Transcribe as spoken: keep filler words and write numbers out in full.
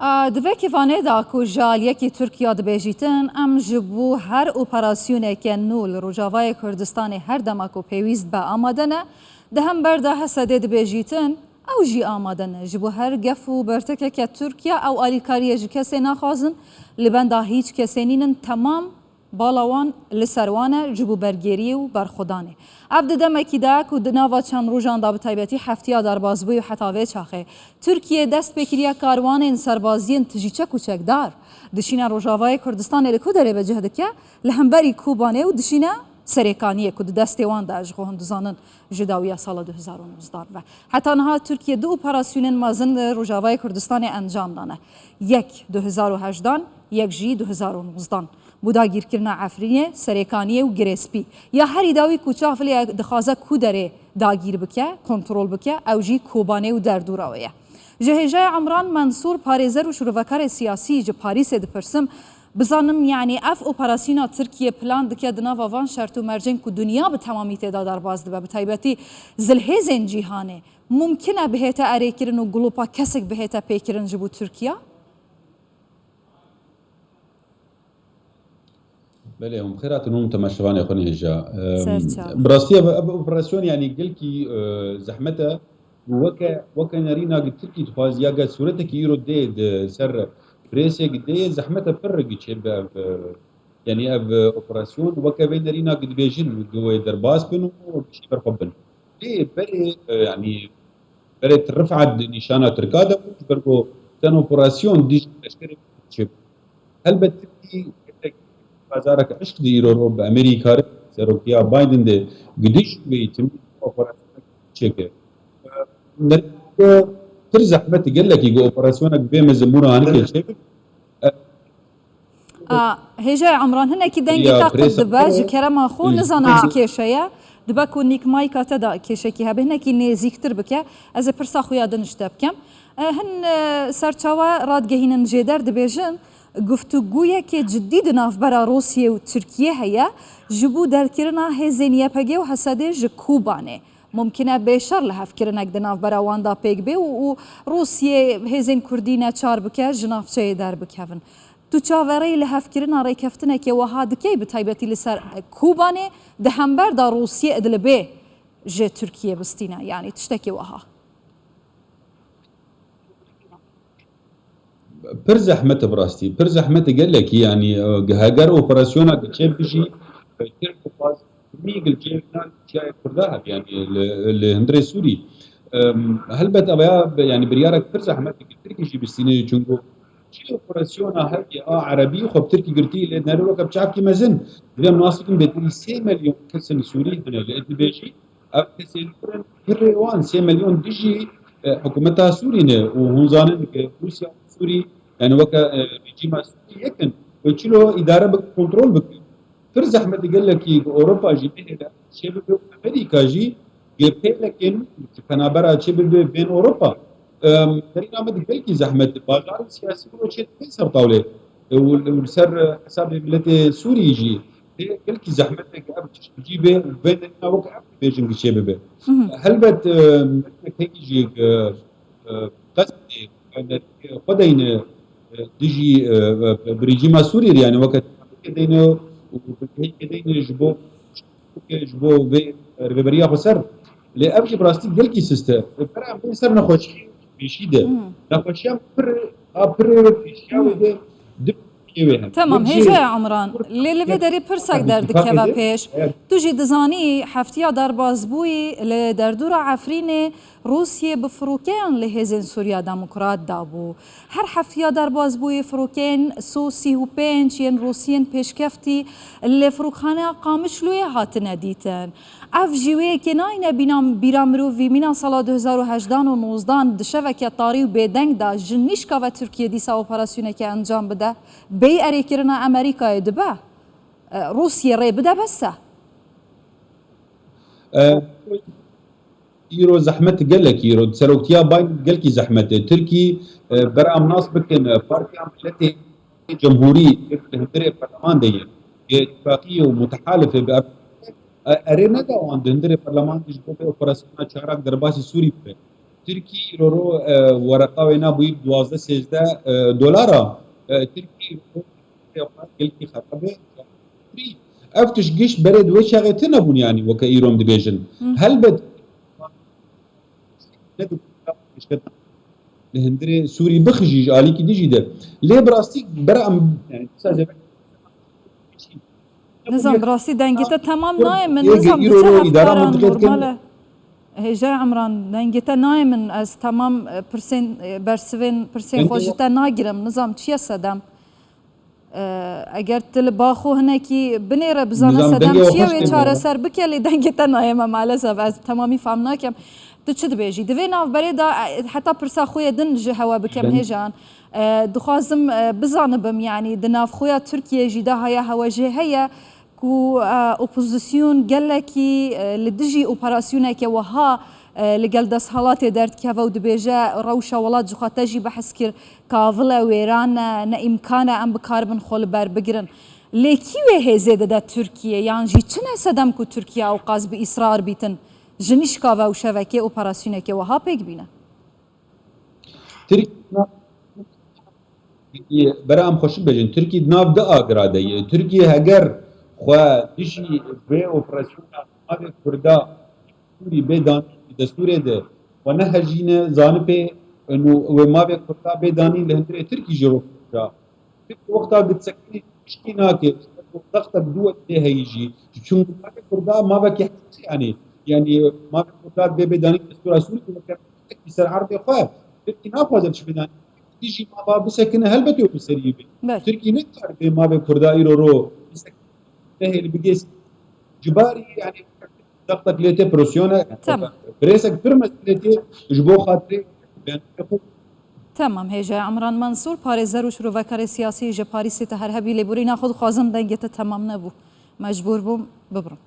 A, di vê kêvanê de ku ji aliyekî Tirkiya dibêjîtin, em ji bo her operasyoneke nû li Rojavayê Kurdistanê her dema ku pêwîst be amade ne, di hember de Hesedê dibêjîtin, ew jî amade ne. Ji bo her gef û bertekeke Tirkiya ew alîkariyê ji kesê naxwazin, li benda hîç kesê nînin, temam bala wan li ser wan e ji bo bergêriyê û berxwedanê. Ev di demekî de ku di nava çend rojan de, bi taybetî heftiya derbazbûyî û heta vê çaxê, Tirkiye dest pê kiriye karwanên serbaziyên tijî çek û çekdar dişîne Rojavayê Kurdistanê li ku derê bicih dike, li hemberî Kobanê û dişîne Serêkaniyê ku di destê wan de, ji xwe hûn dizanin, ji dawiya sala du hezar û nozdan ve. Heta niha Tirkiye du operasyonên mezin li Rojavayê Kurdistanê encam dane. Yek du hezar û hejdan, yek jî du hezar û nozdan. Bo dagîrkirina Efrînê, Serêkaniyê û Girê Spî. Ya herî dawî ku çav lê dixwaze ku derê dagîr bike, kontrol bike, ew jî Kobanê û derdora wê ye. Ji hêjayê Emran Mensûr, parêzer û şirovekarê siyasî ji Parîsê dipirsim, bizanim, yanî ev operasyona Tirkiye plan dike di nava van şert û mercên ku dinya bi temamî tê de derbas dibe, bi taybetî zilhêzên cîhanê, mumkin e bihête erêkirin û glopa kesek bihête pêkirin ji bo Tirkiya? Belê, hûn bi xêr hatin, hûn temaşevanê xwe nehêja. Em, Ser çav. Bi rastî ev, ev operasyon, yanî gelkî, e, zehmet e. Weke, weke nerîna gi Tirkî dixwaz, ya ge sûretekî îro dê di ser presê gi dê, zehmet e pir gi çêbe ev, e, yanî ev, e, operasyon, weke vê nerîna gi dibêjin, gi wê derbas bin û bi şî ber xwe bin. Lê berê, e, yanî, berê Til Rifat di nîşana Tirka de bû, ji ber ku ten operasyon dijî leşkerê çêbû. Helbet Tirkî gelek bazarek eşq di îro ro bi Amerîka re, serokiya Biden de gidiş wê tim operasyonek çêke. Nerîna pir zehmet gelekî ku operasyonek bê mezin bûna hanike çêbe. A, hêjayê Emran, hinekî dengê Ya te qut presa dibe, ji kerema xwe, nizanim çi kêşe ye. Dibe ku nîk mayka te de kêşekî hebe, hinekî nêzîktir bike. Ez ê pirsa xwe ya din ji te bikim. E, hin, e, serçawe radigehînin jêder, dibêjin, guftûgûyekê cidî di navbera Rûsiyê û Tirkiyê heye, ji bo derkirina hêzên Y P G û Hesedê ji Kobanê. Mumkin e bêşer lihevkirinek di navbera wan de pêk bê û, û Rûsiyê hêzên Kurdî neçar bike ji navçeyê derbikevin. Tu çaverêyî lihevkirina rêkeftinekê wiha dikey, bi taybetî li ser Kobanê, di hember de Rûsiyê Idlibê ji Tirkiyê bistîne, yanî tiştekî wiha? Pir zehmet e bi rastî, pir zehmet e gelekî, yanî, e, heger operasyona çêbî jî, e, Tirk dixwaz kurdî gil cêvîna çiyayê Kurda hebe, yanî li, li hundirê Sûrî. Em, helbet ev ya, yanî biryarek pir zehmet e, Tirkî jî bistîne, çunku çi operasyona hevî a Erebî xwe bi Tirkî girtî, lê nere weke bi çavkî mezin. Divê em nas bikin, bêtirî sê milyon kesên Sûrî hene li Idlibê jî. Ev kesên kur in, pirê wan sê milyon dijî, e, hikûmeta Sûrî ne û hûn zanin ku Rûsya û Sûrî, yani weke, e, rejîma Sûrî yek in. Wê çilo îdare bikin, kontrol bikin. Pir zehmet e gelekî ku Ewropa jî bihêle çêbibe û Amerîka jî yê pêlekên ji penabera çêbibe bên Ewropa. Em, derîna me di gelkî zehmet e. Bajarên siyasî wilo çê dibe ser tawlê. E, û, û li ser, e, hesabê miletê Sûrî jî. Tê gelkî zehmet e ku ev tişt bi cî bê û vê derîna wek ev dibêjin ku çê bibe. Mhm. Helbet, e, hekî jî, e, e, qesdê, e, xwe deyne, e, dijî, e, e, bi rejîma Sûrî re, yani weke deyne û hekî deyne ji bo, ji bo vê, e, rêveberiya xwe ser. Lê ev jî bi rastî gelkî sist e. Bera em bên ser nexweşiyê pêşî de. Hmm. Nexweşiya pir, a pir pêşiya wê de di pêşiya wê hene. Temam, hêjaya Emran. Lê li vê derê pirsek derdikeve pêş. Evet. Tu jî dizanî heftiya derbazbûyî li derdora Efrînê Rûsiyê bi firokeyan li hêzên Sûriya Demokrat dabû. Her heftiya derbazbûyî firokeyên S O sî û pênc yên Rûsiyên pêşkeftî li firokxaneya Qamişloyê hatine dîtin. Ev jî wê yekê nayne bîna, bîra mirovî mîna sala du hezar û hejdan û nozdan di şeveke tarî û bêdeng de ji nîşka ve Tirkiye dîsa operasyoneke encam bide. Bêyî erêkirina Amerîkayê dibe. E, Rûsiyê rê bide bes e. E, îro zehmet gelek îro. Seroktiya Biden gelkî zehmet e. Tirkî, e, bera em nas bikin, e, Partiya Miletê Cemhûrî li hundirê perleman de ye. Yê îtîfaqî ye û mutehalif e bi ev. E, erê neda wan di hundirê perleman de ji bo vê operasyona çarak derbasî Sûrî bibe. Tirkî îro ro, e, wereqa wê nabûyî duwazdeh sêzdeh, e, dolara. E, Tirkî îro ro gelkî xerab e. Ev tişt giş berê di wê çaxê tine bûn, yanî weke îro em dibêjin. Hı. Helbet ne di li hundirê Sûrî bixijî ji alîkî dijî de. Lê bi rastî bera em, yani, sadece Nizam, bi rastî dengê te temam nayê min, nizam, diçe hevkara normal e. Hêja Emran, dengê te nayê min, ez temam, e, pirsên, e, bersivên, pirsên xwe ji te nagirim, nizam, çi ye sedem? E, eger tu li ba xwe hinekî binêre, bizane sedem çi ye, wê çareser bike, lê dengê te nayê me, maalesef, ez temamî fam nakim. Tu çi dibêjî? Di vê navberê de, e, heta pirsa xwe yê din ji hewe bikim, Hêjan. E, dixwazim, e, bizanibim, yanî di navxweya Tirkiyê jî de haya hewe jê heye ku, e, opozîsyon gelekî, e, li dijî operasyoneke wiha, e, li gel desthilatê derdikeve û dibêje, rewşa welat ji xwe te jî behs kir, kavil e, wêran e, ne îmkan e em bikaribin xwe li ber bigirin. Lê kî wê hêzê dide Tirkiyê, yan jî çi ne sedem ku Tirkiye ewqas bi îsrar bîtin ji nîşka ve û şevekê operasyoneke wiha pêk bîne? Tirkî, bera em xweşik bêjin, Tirkî di nav di agira de ye. Tirkî heger xwe dijî vê operasyona navê Kurda Sûrî bê danî di destûrê de xwe nehejîne, zanipê û wê mavê Kurda bê danî li hundirê Tirkî jî rûpêşa. Tirkî wexta gitsekinê tiştî nake, wextek du wek tê heyî jî. Çunku mavê Kurda mavekî hesas e, yanî, yanî mavê Kurda dibê bê danî destûra Sûrî û weke Tirkî ser erdê xwe. Tirkî naxwaze çi bidanî. Tirkî jî mava bisekine, helbet wê bi serî bê. Tirkî nikare bê mavê Kurda îro ro bisekine, nehêl bigê. Ji barî, yanî, wextek lê tê presyon e. Tamam. Presek pir mezin lê tê ji bo xatirê, yanî, xwe. Tamam, hêja Emran Mansur, parêzer û şirovekarê siyasî ji Parîsê te her hebî, lê borîna xwe dixwazim, dengê te temam nebû. Mecbûr bûm bibirim.